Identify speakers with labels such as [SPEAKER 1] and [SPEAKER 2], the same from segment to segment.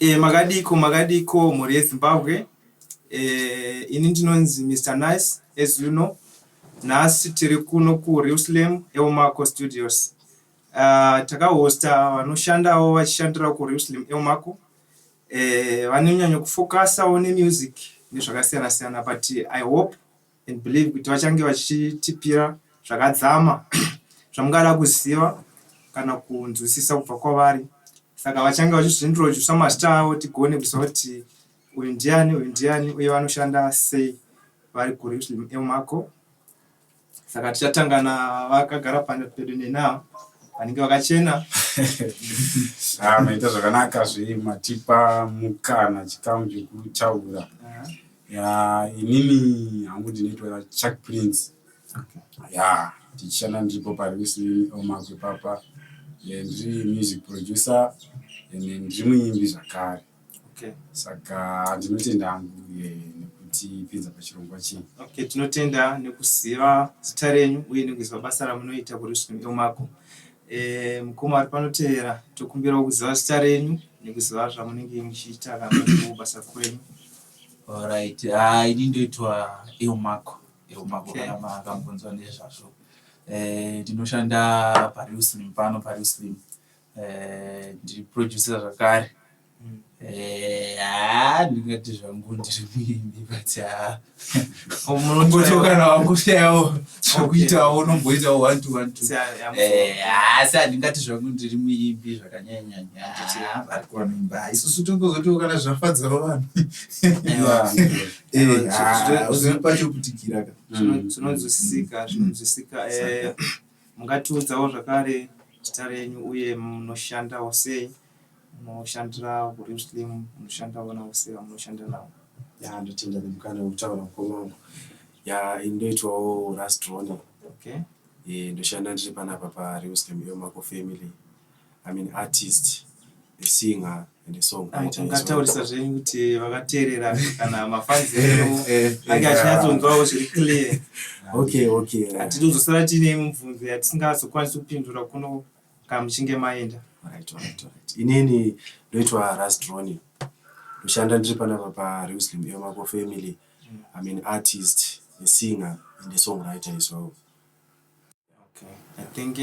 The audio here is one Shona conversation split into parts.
[SPEAKER 1] Makadiko makadiko mhuri yeZimbabwe. Ini ndinonzi Mr Nice as you know. Nhasi tiri kuno kuReal Slam Elmarco Studios. Takahosta vanoshandawo vachishandira kuReal Slim Elmarco. Vanonyanya kufokasawo nemusic nezvakasiyana siyana, but I hope and believe kuti vachange vachitipira zvakadzama zvamungada kuziva kana kunzwisisa kubva kwavari. Saka vachange vachizviintrodusa mazita avo, tigone kuziva kuti uyu ndiani, uyu ndiani, uye vanoshanda sei vari kuReal Elmarco. Saka tichatanga navakagara pedo nena vanenge vakachena.
[SPEAKER 2] Ah, maita zvakanaka zve, matipa mukana, chikamu chekutaura. Ya, inini hangu ndinoitwa Chuck Prince. Ya, tichishanda ndiripo paReal Slim Elmarco ipapa. Ndiri music producer and ndiri muimbi zvakare. Saka ndinotenda hangu nekutipinza pachirongwa chino.
[SPEAKER 1] Okay, tinotenda nekuziva zita renyu uye nekuziva basa ramunoita kuReal Slim Elmarco. Mukoma ari panotevera, tokumbirawo kuziva zita renyu nekuziva zvamunenge muchiita kana kubasa kwenyu.
[SPEAKER 3] Alright, ah, ini ndoitwa Elmarco. Elmarco, kana makambonzwa nezvazvo. Ndinoshanda paReal Slim pano, paReal Slim. Ndiri producer zvakare. Haa, ndingati zvangu ndiri muimbi, but haa, ungotokana wangoshayawo zvokuitawo, unomboitawo one two one two. Asi handingati zvangu ndiri muimbi zvakanyanyanya, vari kuvanomba. Isusu tongozotiwo kana zvafadzawo vanhu, uzopachoputikira ka.
[SPEAKER 1] Zvinonzwisisika, zvinonzwisisika. Mungatiudzawo zvakare zita renyu uye munoshandawo sei, munoshandira kuReal Slim, munoshandawo navo sei vamunoshanda navo?
[SPEAKER 4] Ya, ndotenda nemukana wekutaura, mukoma wangu. Ya, ini ndoitwawo Ras Drone. Ndoshanda ndiri panapa paReal Slim Elmarco family. I'm an artist, a singer and a songwriter as well.
[SPEAKER 1] Ungataurisa zvenyu kuti vakateerera kana mafans enyu ange achinyatsonzwawo zviri clear.
[SPEAKER 4] Okay.
[SPEAKER 1] Hatitozosara tiine mibvunzo yatisingazokwanisi kupindura kuno kana muchinge maenda.
[SPEAKER 4] Right. Inini ndoitwa Ras Drone. Ndoshanda ndiri panapa paReal Slim Elmarco family. I'm an artist, a singer and a songwriter as well.
[SPEAKER 1] Okay. I think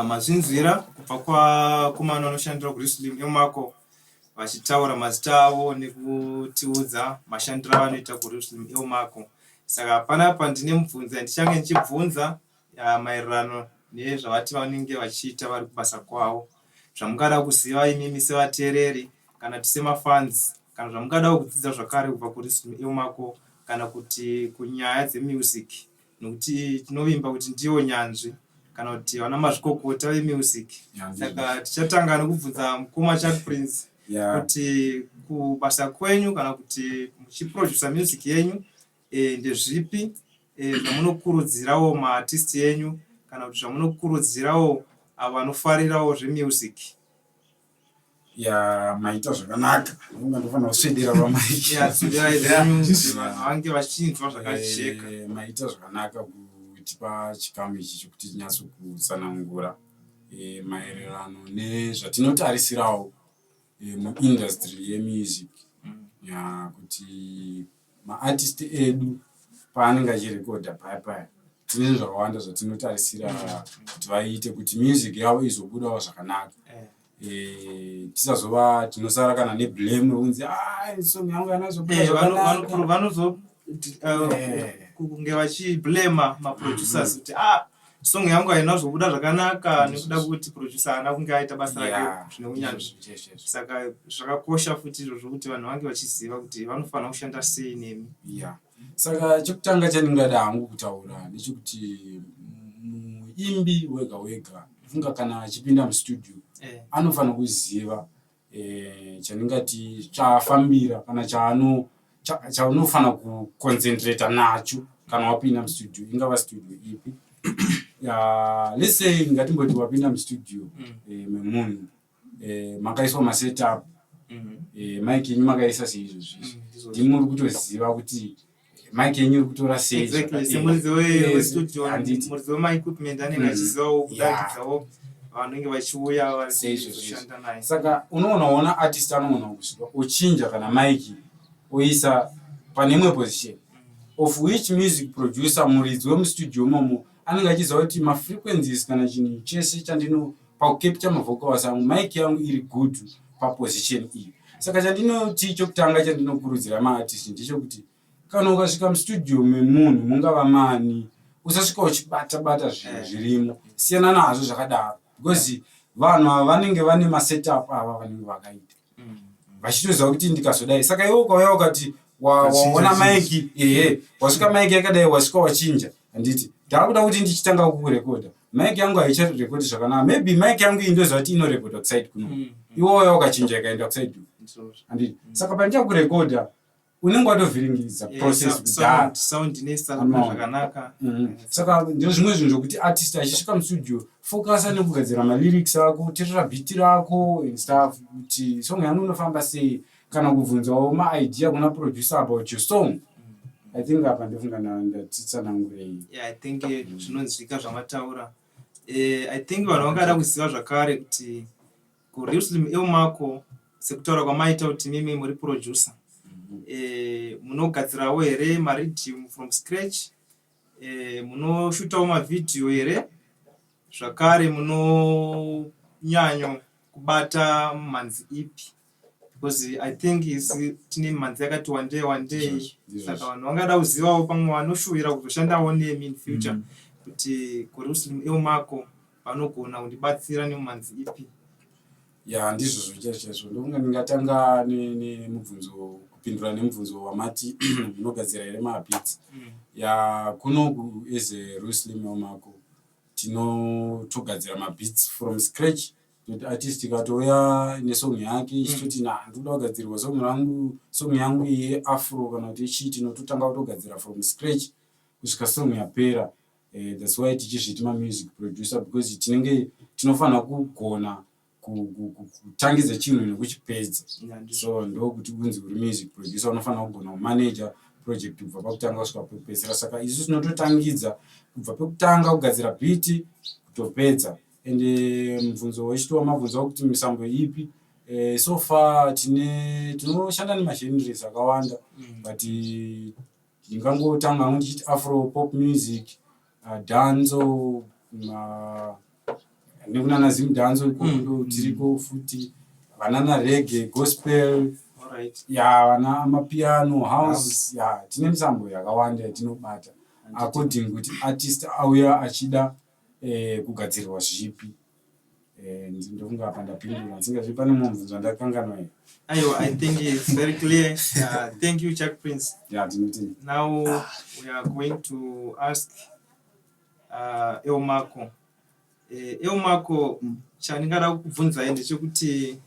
[SPEAKER 1] mazvinzwira kubva kwakomana vanoshandira kuReal Slim Elmarco vachitaura mazita avo nekutiudza mashandiro avanoita kuReal Slim Elmarco. Saka panapa ndine mubvunzo yandichange ndichibvunza maererano nezvavati vanenge vachiita vari kubasa kwavo. Zvamungada kuziva imimi sevateereri kana kuti semafans, kana zvamungadawo kudzidza zvakare kubva kuReal Slim Elmarco kana kuti kunyaya dzemusic, nokuti tinovimba kuti ndiyo nyanzvi kana kuti vana mazvikokota vemusic. Saka tichatanga nekubvunza mukoma Chuck Prince kuti kubasa kwenyu kana kuti muchiproducer music yenyu, ndezvipi zvamunokurudzirawo maartist enyu kana kuti zvamunokurudzirawo avo vanofarirawo zvemusic?
[SPEAKER 2] Ya, maita zvakanaka. Unga ndofanira kuswedera pamic.
[SPEAKER 1] Ya, swederai zvenyu kuti vanhu vange vachinzwa zvakajeka.
[SPEAKER 2] Maita zvakanaka kutipa chikamu ichi chekuti tinyatso kutsanangura maererano nezvatinotarisirawo muindustry yemusic, ya, kuti maartist edu paanenge achirekodha paya paya, tine zvakawanda zvatinotarisira kuti vaite kuti music yavo izobudawo zvakanaka. Tisazova tinosara kana neblame rokunzi, "Ah, song yangu yanazobuda zvakanaka."
[SPEAKER 1] Vanozo kunge vachiblema maproducers kuti, "Ah, song yangu haina kuzobuda zvakanaka nekuda kwekuti producer haana kunge aita basa rake zvine unyanzvi." Saka zvakakosha futi izvozvo kuti vanhu vange vachiziva kuti vanofanira kushanda sei nemi.
[SPEAKER 2] Ya, saka chekutanga chandingada hangu kutaura ndechekuti muimbi wega wega, funga kana achipinda mustudio, anofanira kuziva chandingati chaafambira kana chaunofanira kuconcentrata nacho kana wapinda mustudio, ingava studio ipi. Ya, let's say ngatimboti wapinda mustudio memunhu, makaiswa masetup, mic yenyu makaisa seizvozvizvi.
[SPEAKER 1] Ndizvo.
[SPEAKER 2] Ndimi muri kutoziva kuti mic yenyu iri kutora sei.
[SPEAKER 1] Exactly, semuridzi westudio,
[SPEAKER 2] Handiti?
[SPEAKER 1] muridzi wemaequipment anenge achizivawo kudarikidzawo. Vanenge vachiuya
[SPEAKER 2] Seizvozvo.
[SPEAKER 1] vachishanda naye.
[SPEAKER 2] Saka unoonaona artist anogona kusvika ochinja kana mic, oisa pane imwe position, of which music producer, muridzi wemustudio imomo, anenge achiziva kuti mafrequencies kana chinhu chese chandino pakucapture mavocals angu, mic yangu iri good paposition iyi. Saka chandinoti chokutanga chandinokurudzira maartist ndechekuti kana ukasvika mustudio memunhu, mungava mani, usasvika uchibata bata zvinhu zvirimo. Siyana nazvo zvakadaro, because vanhu ava vanenge vane masetup ava vanenge vakaita vachitoziva kuti ndikazodai. Saka iwe ukauya ukati
[SPEAKER 3] Ukachinja
[SPEAKER 2] waona mic, ehe, wasvika mic yakadai, wasvika wachinja, handiti ndaakuda kuti ndichitanga kukurekodha, mic yangu haicharekodhi zvakanaka. Maybe mic yangu iyi ndoziva kuti inorekodha kuside kuno, iwe wauya ukachinja ikaenda kuside uku, handiti? Saka pandichakurekodha unenge watovhiringidza process kudhara.
[SPEAKER 1] Sound inesara
[SPEAKER 2] Ano.
[SPEAKER 1] zvakanaka.
[SPEAKER 2] Saka ndizvo zvimwe zvinhu zvokuti artist achisvika mustudio, focusa nekugadzira malyrics ako, teerera beat rako and stuff, kuti song yangu inofamba sei, kana kubvunzawo maidea kuna producer about your song. I think apa ndofunga ndatitsanangurei.
[SPEAKER 1] Yeah, I think zvinonzwika zvamataura. I think vanhu vangada kuziva zvakare kuti kuReal Elmarco, sekutaura kwamaita kuti mimi muri producer, munogadzirawo here mariddim from scratch? Munoshootawo mavhidhiyo here? Zvakare munonyanyo kubata mhanzi ipi? Because I think isi tine mhanzi yakati wandei wandei. Saka vanhu vangada kuzivawo, pamwe vanoshuvira kuzoshandawo nemi in future, kuti kuReal Elmarco vanogona kundibatsira nemumhanzi ipi?
[SPEAKER 2] Ya, ndizvozvo chaizvo chaizvo. Ndofunga ndingatanga nemubvunzo, kupindura nemubvunzo wamati munogadzira here mabeats. Ya, kunoku as a Ruslim Elmarco tinotogadzira mabeats from scratch, kuti artist ikatouya nesong yake ichitoti, "Na, ndikuda kugadzirwa song rangu, song yangu iyi yeafro kana kuti ichii," tinototanga kutogadzira from scratch kusvika song yapera. That's why tichizviti mamusic producer, because tinenge tinofanira kugona kutangidza chinhu nekuchipedza. So ndokuti unzi uri music producer, unofanira kugona kumanager project kubva pakutanga kusvika pekupedzisira. Saka isu tinototangidza kubva pekutanga kugadzira beat kutopedza. And mubvunzo wechiti wamabvunza wekuti misambo ipi, so far tine tinoshanda nemagenres akawanda, but ndingangotanga hangu ndichiti afro pop music, dancehall, nekunana zim dancehall ikoko, ndo tiriko futi, vanana reggae, gospel, ya, vana mapiano, house. Ya, tine misambo yakawanda yatinobata according kuti artist auya achida kugadzirirwa zvipi. Ndofunga apa ndapindura. Ndisingazvi pane mumwe mubvunzo wandakanganwa here?
[SPEAKER 1] Aiwa, I think it's very clear. Thank you, Jack Prince.
[SPEAKER 2] Ya, tinotenda.
[SPEAKER 1] Now we are going to ask Elmarco. Elmarco, chandingada kukubvunzai ndechekuti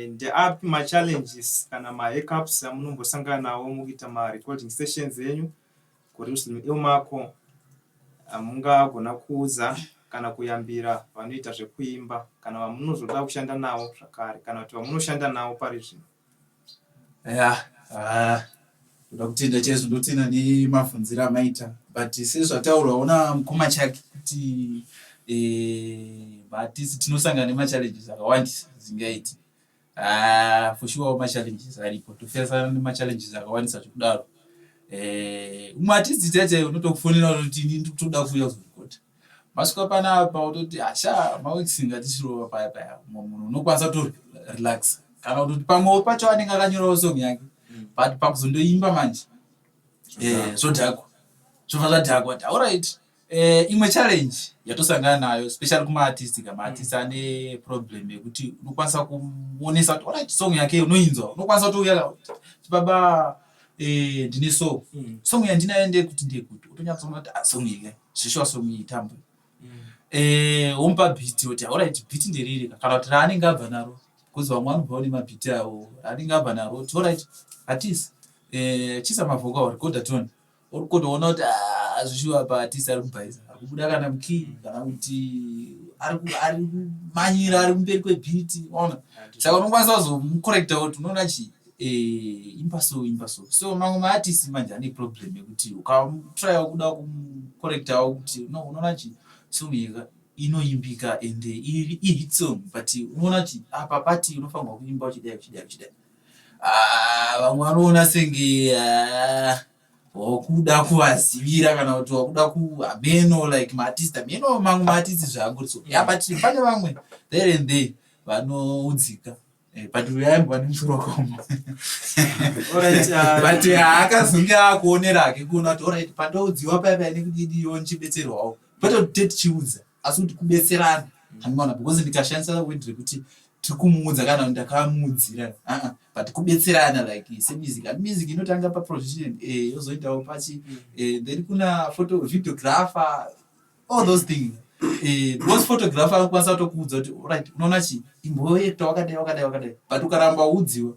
[SPEAKER 1] ndeapi machallenges kana mahiccups amunombosangana nawo mukuita marecording sessions enyu kuReal Elmarco, amungagona kuudza kana kuyambira vanoita zvekuimba kana vamunozoda kushanda navo zvakare, kana kuti vamunoshanda navo pari zvino?
[SPEAKER 3] Ya, ndoda kutenda chaizvo, ndotenda nemabvunziro amaita. But sezvataurwawo namukoma chake kuti maartist tinosangana nemachallenges akawandisa zingaiti. Ah, for sure machallenges aripo, tofesana nemachallenges akawandisa zvekudaro. Umwe artist chaichai unotokufonera kuti ini ndikutoda kuuya kuzorekodha, masvika panapa utoti, "Asha, maweeks ngatichirova paya paya." Umwe munhu unokwanisa kutorelaxa, kana kutoti pamwewo pacho anenge akanyorawo song yake, but pakuzondoimba manje zvodhakwa, zvobva zvadhakwa kuti alright. Imwe challenge yatosangana nayo, especially kumaartist ka, maartist ane problem yekuti unokwanisa kumuonesa kuti alright, song yake unoinzwa, unokwanisa kutouya kuti, "Baba, ndine song yandinayo, ndeyekuti ndeyekuti," utonyatsoona kuti, "Ah, song iyi zveshuwa, song iyi tambo." Womupa beat, woti, "Alright, beat nderiri," kana kuti raanenge abva naro, because vamwe vanobvawo nemabhiti avo, raanenge abva naro, kuti, "Alright, hatisi chisa mavocal, recorder tone." Uri kutoona kuti, "Ah, zvishuwa, paartist ari kubhaisa, ari kubuda kana mukey, kana kuti ari kumanyira, ari kumberi kwebeat." Waona? Saka unokwanisa kuzomucorrecta kuti, "Unoona chi, imba so, imba so." So mamwe maartist manje ane problem yekuti ukatryawo kuda kumucorrectawo kuti, "No, unoona chi, song iyi Inoimbika ende ihit song, but unoona kuti apa pati unofanirwa kuimba uchidai, uchidai, uchidai. Ah, vamwe vanoona senge, ah, wakuda kuvazivira kana kuti wakuda kuhameno, like maartist, hameno mamwe maartist zvaangori. So yeah, but pane vamwe there and there vanoudzika. But uyaimbwa nemusoro wakaoma.
[SPEAKER 1] Alright,
[SPEAKER 3] But haakazonge akuonera hake kuona kuti alright, pandoudziwa paya paya nekudidi ndichibetserwawo, kwete kuti te tichiudza, asi kuti kubetserana, handimaona, because ndikashandisa word rekuti tiri kumuudza kana kuti ndakamuudzira, uh-uh. But kubetserana like semusic, and music inotanga paprovision, yozoendawo pachi, then kuna photo, videographer, all those things, because photographer anokwanisa kutokuudza kuti alright, unoona chi imboekta wakadai, wakadai, wakadai, but ukaramba udziwa.